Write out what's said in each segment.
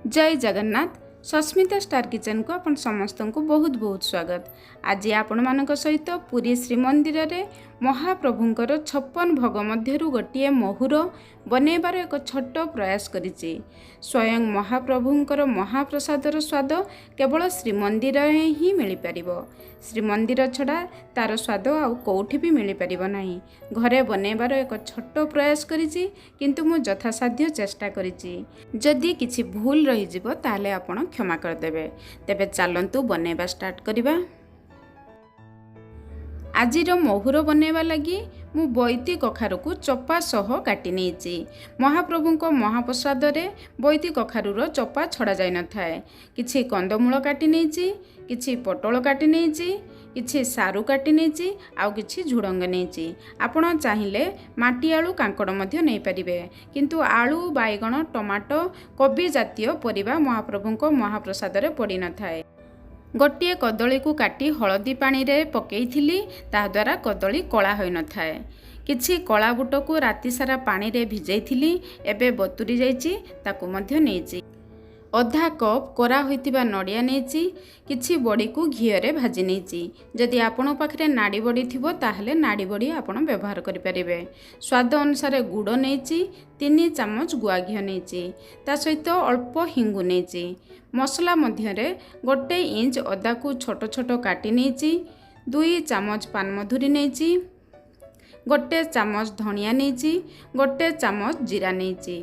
ଜୟ Jagannath. Sasmita star କିଚେନକୁ ଆପଣ ସମସ୍ତଙ୍କୁ ବହୁତ ବହୁତ ସ୍ୱାଗତ। ଆଜି ଆପଣମାନଙ୍କ ସହିତ ପୁରୀ ଶ୍ରୀମନ୍ଦିରରେ ମହାପ୍ରଭୁଙ୍କର 56 ଭୋଗ ମଧ୍ୟରୁ ଗୋଟିଏ ମହୁର ବନେଇବାର ଏକ ଛୋଟ ପ୍ରୟାସ କରିଛି। ସ୍ୱୟଂ ମହାପ୍ରଭୁଙ୍କର ମହାପ୍ରସାଦର ସ୍ୱାଦ କେବଳ ଶ୍ରୀମନ୍ଦିରରେ ହିଁ ମିଳିପାରିବ। ଶ୍ରୀମନ୍ଦିର ଛଡ଼ା ତା'ର ସ୍ୱାଦ ଆଉ କେଉଁଠି ବି ମିଳିପାରିବ ନାହିଁ। ଘରେ ବନେଇବାର ଏକ ଛୋଟ ପ୍ରୟାସ କରିଛି, କିନ୍ତୁ ମୁଁ ଯଥାସାଧ୍ୟ ଚେଷ୍ଟା କରିଛି। ଯଦି କିଛି ଭୁଲ ରହିଯିବ, ତାହେଲେ ଆପଣ କ୍ଷମା କରିଦେବେ। ତେବେ ଚାଲନ୍ତୁ, ବନେଇବା ଷ୍ଟାର୍ଟ କରିବା। ଆଜିର ମହୁର ବନେଇବା ଲାଗି ମୁଁ ବୋଇତି କଖାରୁକୁ ଚୋପା ସହ କାଟି ନେଇଛି। ମହାପ୍ରଭୁଙ୍କ ମହାପ୍ରସାଦରେ ବୋଇତି କଖାରୁର ଚୋପା ଛଡ଼ା ଯାଇନଥାଏ। କିଛି କନ୍ଦମୂଳ କାଟି ନେଇଛି, କିଛି ପୋଟଳ କାଟି ନେଇଛି, କିଛି ସାରୁ କାଟି ନେଇଛି ଆଉ କିଛି ଝୁଡ଼ଙ୍ଗ ନେଇଛି। ଆପଣ ଚାହିଁଲେ ମାଟି ଆଳୁ, କାଙ୍କଡ଼ ମଧ୍ୟ ନେଇପାରିବେ, କିନ୍ତୁ ଆଳୁ, ବାଇଗଣ, ଟମାଟୋ, କୋବି ଜାତୀୟ ପରିବା ମହାପ୍ରଭୁଙ୍କ ମହାପ୍ରସାଦରେ ପଡ଼ିନଥାଏ। ଗୋଟିଏ କଦଳୀକୁ କାଟି ହଳଦୀ ପାଣିରେ ପକାଇଥିଲି, ତାହାଦ୍ୱାରା କଦଳୀ କଳା ହୋଇନଥାଏ। କିଛି କଳା ବୁଟକୁ ରାତିସାରା ପାଣିରେ ଭିଜେଇଥିଲି, ଏବେ ବତୁରି ଯାଇଛି, ତାକୁ ମଧ୍ୟ ନେଇଛି। ଅଧା କପ୍ କୋରା ହୋଇଥିବା ନଡ଼ିଆ ନେଇଛି। କିଛି ବଡ଼ିକୁ ଘିଅରେ ଭାଜି ନେଇଛି। ଯଦି ଆପଣଙ୍କ ପାଖରେ ନାଡ଼ି ବଡ଼ି ଥିବ, ତାହେଲେ ନାଡ଼ି ବଡ଼ି ଆପଣ ବ୍ୟବହାର କରିପାରିବେ। ସ୍ୱାଦ ଅନୁସାରେ ଗୁଡ଼ ନେଇଛି। 3 ଚାମଚ ଗୁଆ ଘିଅ ନେଇଛି, ତା ସହିତ ଅଳ୍ପ ହିଙ୍ଗୁ ନେଇଛି। ମସଲା ମଧ୍ୟରେ 1 ଇଞ୍ଚ ଅଦାକୁ ଛୋଟ ଛୋଟ କାଟି ନେଇଛି। 2 ଚାମଚ ପାନମଧୁରୀ ନେଇଛି, 1 ଚାମଚ ଧଣିଆ ନେଇଛି, 1 ଚାମଚ ଜିରା ନେଇଛି।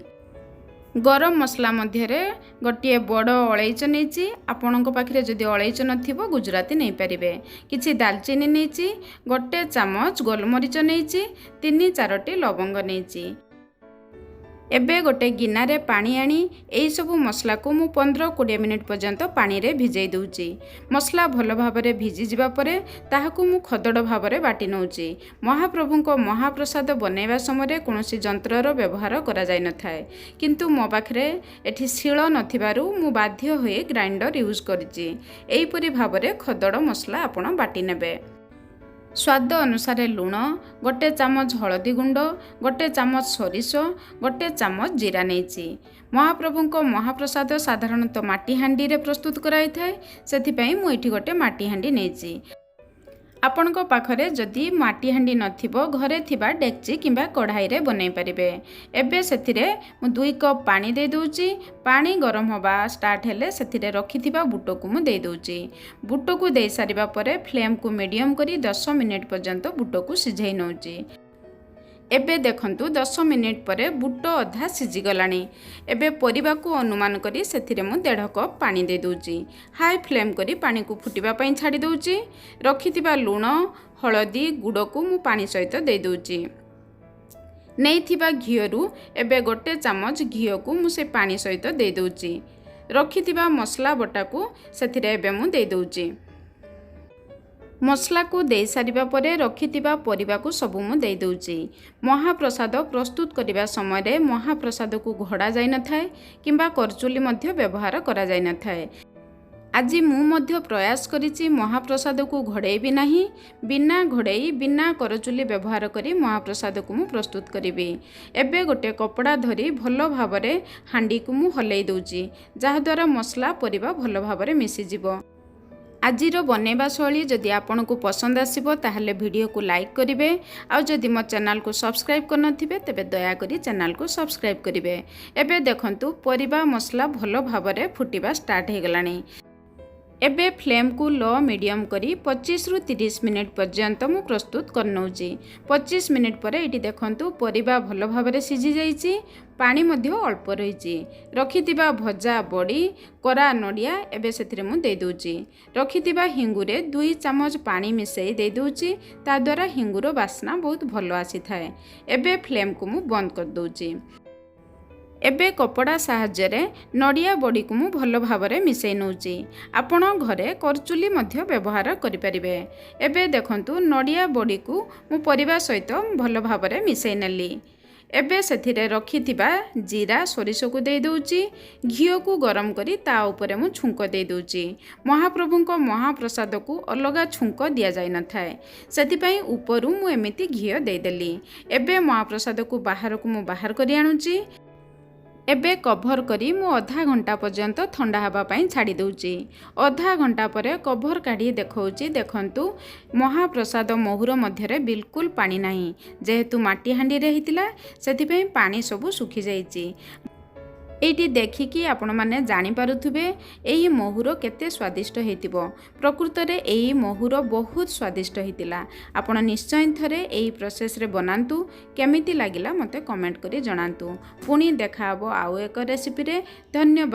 ଗରମ ମସଲା ମଧ୍ୟରେ ଗୋଟିଏ ବଡ଼ ଅଳେଇଚ ନେଇଛି। ଆପଣଙ୍କ ପାଖରେ ଯଦି ଅଳେଇଚ ନଥିବ, ଗୁଜୁରାତି ନେଇପାରିବେ। କିଛି ଦାଲଚିନି ନେଇଛି, 1 ଚାମଚ ଗୋଲମରିଚ ନେଇଛି, ତିନି ଚାରୋଟି ଲବଙ୍ଗ ନେଇଛି। ଏବେ ଗୋଟେ ଗିନାରେ ପାଣି ଆଣି ଏଇସବୁ ମସଲାକୁ ମୁଁ 15-20 ମିନିଟ୍ ପର୍ଯ୍ୟନ୍ତ ପାଣିରେ ଭିଜେଇ ଦେଉଛି। ମସଲା ଭଲ ଭାବରେ ଭିଜିଯିବା ପରେ ତାହାକୁ ମୁଁ ଖଦଡ଼ ଭାବରେ ବାଟି ନେଉଛି। ମହାପ୍ରଭୁଙ୍କ ମହାପ୍ରସାଦ ବନେଇବା ସମୟରେ କୌଣସି ଯନ୍ତ୍ରର ବ୍ୟବହାର କରାଯାଇନଥାଏ, କିନ୍ତୁ ମୋ ପାଖରେ ଏଠି ଶିଳ ନଥିବାରୁ ମୁଁ ବାଧ୍ୟ ହୋଇ ଗ୍ରାଇଣ୍ଡର ୟୁଜ୍ କରିଛି। ଏହିପରି ଭାବରେ ଖଦଡ଼ ମସଲା ଆପଣ ବାଟି ନେବେ। ସ୍ୱାଦ ଅନୁସାରେ ଲୁଣ, 1 ଚାମଚ ହଳଦୀ ଗୁଣ୍ଡ, 1 ଚାମଚ ସୋରିଷ, 1 ଚାମଚ ଜିରା ନେଇଛି। ମହାପ୍ରଭୁଙ୍କ ମହାପ୍ରସାଦ ସାଧାରଣତଃ ମାଟି ହାଣ୍ଡିରେ ପ୍ରସ୍ତୁତ କରାଯାଇଥାଏ, ସେଥିପାଇଁ ମୁଁ ଏଠି ଗୋଟେ ମାଟି ହାଣ୍ଡି ନେଇଛି। ଆପଣଙ୍କ ପାଖରେ ଯଦି ମାଟି ହାଣ୍ଡି ନଥିବ, ଘରେ ଥିବା ଡେକ୍ଚି କିମ୍ବା କଢ଼ାଇରେ ବନେଇ ପାରିବେ। ଏବେ ସେଥିରେ ମୁଁ 2 କପ୍ ପାଣି ଦେଇଦେଉଛି। ପାଣି ଗରମ ହେବା ଷ୍ଟାର୍ଟ ହେଲେ ସେଥିରେ ରଖିଥିବା ବୁଟକୁ ମୁଁ ଦେଇଦେଉଛି। ବୁଟକୁ ଦେଇସାରିବା ପରେ ଫ୍ଲେମ୍କୁ ମିଡ଼ିୟମ୍ କରି 10 ମିନିଟ୍ ପର୍ଯ୍ୟନ୍ତ ବୁଟକୁ ସିଝେଇ ନେଉଛି। ଏବେ ଦେଖନ୍ତୁ, 10 ମିନିଟ୍ ପରେ ବୁଟ ଅଧା ସିଝିଗଲାଣି। ଏବେ ପରିବାକୁ ଅନୁମାନ କରି ସେଥିରେ ମୁଁ ଦେଢ଼ କପ୍ ପାଣି ଦେଇଦେଉଛି। ହାଇ ଫ୍ଲେମ୍ କରି ପାଣିକୁ ଫୁଟିବା ପାଇଁ ଛାଡ଼ି ଦେଉଛି। ରଖିଥିବା ଲୁଣ, ହଳଦୀ, ଗୁଡ଼କୁ ମୁଁ ପାଣି ସହିତ ଦେଇଦେଉଛି। ନେଇଥିବା ଘିଅରୁ ଏବେ 1 ଚାମଚ ଘିଅକୁ ମୁଁ ସେ ପାଣି ସହିତ ଦେଇଦେଉଛି। ରଖିଥିବା ମସଲା ବଟାକୁ ସେଥିରେ ଏବେ ମୁଁ ଦେଇଦେଉଛି। ମସଲାକୁ ଦେଇସାରିବା ପରେ ରଖିଥିବା ପରିବାକୁ ସବୁ ମୁଁ ଦେଇଦେଉଛି। ମହାପ୍ରସାଦ ପ୍ରସ୍ତୁତ କରିବା ସମୟରେ ମହାପ୍ରସାଦକୁ ଘୋଡ଼ା ଯାଇନଥାଏ କିମ୍ବା କରଚୁଲି ମଧ୍ୟ ବ୍ୟବହାର କରାଯାଇନଥାଏ। ଆଜି ମୁଁ ମଧ୍ୟ ପ୍ରୟାସ କରିଛି, ମହାପ୍ରସାଦକୁ ଘୋଡ଼େଇବି ନାହିଁ। ବିନା ଘୋଡ଼େଇ, ବିନା କରଚୁଲି ବ୍ୟବହାର କରି ମହାପ୍ରସାଦକୁ ମୁଁ ପ୍ରସ୍ତୁତ କରିବି। ଏବେ ଗୋଟେ କପଡ଼ା ଧରି ଭଲ ଭାବରେ ହାଣ୍ଡିକୁ ମୁଁ ହଲେଇ ଦେଉଛି, ଯାହାଦ୍ୱାରା ମସଲା ପରିବା ଭଲ ଭାବରେ ମିଶିଯିବ। ଆଜିର ବନେଇବା ଶୈଳୀ ଯଦି ଆପଣଙ୍କୁ ପସନ୍ଦ ଆସିବ, ତାହେଲେ ଭିଡ଼ିଓକୁ ଲାଇକ୍ କରିବେ। ଆଉ ଯଦି ମୋ ଚ୍ୟାନେଲକୁ ସବସ୍କ୍ରାଇବ୍ କରିନଥିବେ, ତେବେ ଦୟାକରି ଚ୍ୟାନେଲକୁ ସବସ୍କ୍ରାଇବ୍ କରିବେ। ଏବେ ଦେଖନ୍ତୁ, ପରିବା ମସଲା ଭଲ ଭାବରେ ଫୁଟିବା ଷ୍ଟାର୍ଟ ହେଇଗଲାଣି। ଏବେ ଫ୍ଲେମ୍କୁ ଲୋ ମିଡ଼ିୟମ୍ କରି 25ରୁ 30 ମିନିଟ୍ ପର୍ଯ୍ୟନ୍ତ ମୁଁ ପ୍ରସ୍ତୁତ କରିନେଉଛି। 25 ମିନିଟ୍ ପରେ ଏଇଠି ଦେଖନ୍ତୁ, ପରିବା ଭଲ ଭାବରେ ସିଝି ଯାଇଛି, ପାଣି ମଧ୍ୟ ଅଳ୍ପ ରହିଛି। ରଖିଥିବା ଭଜା ବଡ଼ି, କୋରା ନଡ଼ିଆ ଏବେ ସେଥିରେ ମୁଁ ଦେଇଦେଉଛି। ରଖିଥିବା ହିଙ୍ଗୁରେ 2 ଚାମଚ ପାଣି ମିଶାଇ ଦେଇଦେଉଛି, ତାଦ୍ୱାରା ହିଙ୍ଗୁର ବାସ୍ନା ବହୁତ ଭଲ ଆସିଥାଏ। ଏବେ ଫ୍ଲେମ୍କୁ ମୁଁ ବନ୍ଦ କରିଦେଉଛି। ଏବେ କପଡ଼ା ସାହାଯ୍ୟରେ ନଡ଼ିଆ ବଡ଼ିକୁ ମୁଁ ଭଲ ଭାବରେ ମିଶାଇ ନେଉଛି। ଆପଣ ଘରେ କରଚୁଲି ମଧ୍ୟ ବ୍ୟବହାର କରିପାରିବେ। ଏବେ ଦେଖନ୍ତୁ, ନଡ଼ିଆ ବଡ଼ିକୁ ମୁଁ ପରିବା ସହିତ ଭଲ ଭାବରେ ମିଶାଇ ନେଲି। ଏବେ ସେଥିରେ ରଖିଥିବା ଜିରା, ସୋରିଷକୁ ଦେଇଦେଉଛି। ଘିଅକୁ ଗରମ କରି ତା ଉପରେ ମୁଁ ଛୁଙ୍କ ଦେଇଦେଉଛି। ମହାପ୍ରଭୁଙ୍କ ମହାପ୍ରସାଦକୁ ଅଲଗା ଛୁଙ୍କ ଦିଆଯାଇନଥାଏ, ସେଥିପାଇଁ ଉପରୁ ମୁଁ ଏମିତି ଘିଅ ଦେଇଦେଲି। ଏବେ ମହାପ୍ରସାଦକୁ ବାହାରକୁ ମୁଁ ବାହାର କରି ଆଣୁଛି। ଏବେ କଭର୍ କରି ମୁଁ ଅଧା ଘଣ୍ଟା ପର୍ଯ୍ୟନ୍ତ ଥଣ୍ଡା ହେବା ପାଇଁ ଛାଡ଼ି ଦେଉଛି। ଅଧା ଘଣ୍ଟା ପରେ କଭର୍ କାଢ଼ି ଦେଖାଉଛି। ଦେଖନ୍ତୁ, ମହାପ୍ରସାଦ ମହୁର ମଧ୍ୟରେ ବିଲକୁଲ ପାଣି ନାହିଁ। ଯେହେତୁ ମାଟି ହାଣ୍ଡିରେ ହେଇଥିଲା, ସେଥିପାଇଁ ପାଣି ସବୁ ଶୁଖିଯାଇଛି। ଏଇଠି ଦେଖିକି ଆପଣମାନେ ଜାଣିପାରୁଥିବେ ଏହି ମହୁର କେତେ ସ୍ୱାଦିଷ୍ଟ ହେଇଥିବ। ପ୍ରକୃତରେ ଏହି ମହୁର ବହୁତ ସ୍ୱାଦିଷ୍ଟ ହେଇଥିଲା। ଆପଣ ନିଶ୍ଚୟ ଥରେ ଏହି ପ୍ରୋସେସ୍ରେ ବନାନ୍ତୁ। କେମିତି ଲାଗିଲା ମୋତେ କମେଣ୍ଟ କରି ଜଣାନ୍ତୁ। ପୁଣି ଦେଖାହେବ ଆଉ ଏକ ରେସିପିରେ। ଧନ୍ୟବାଦ।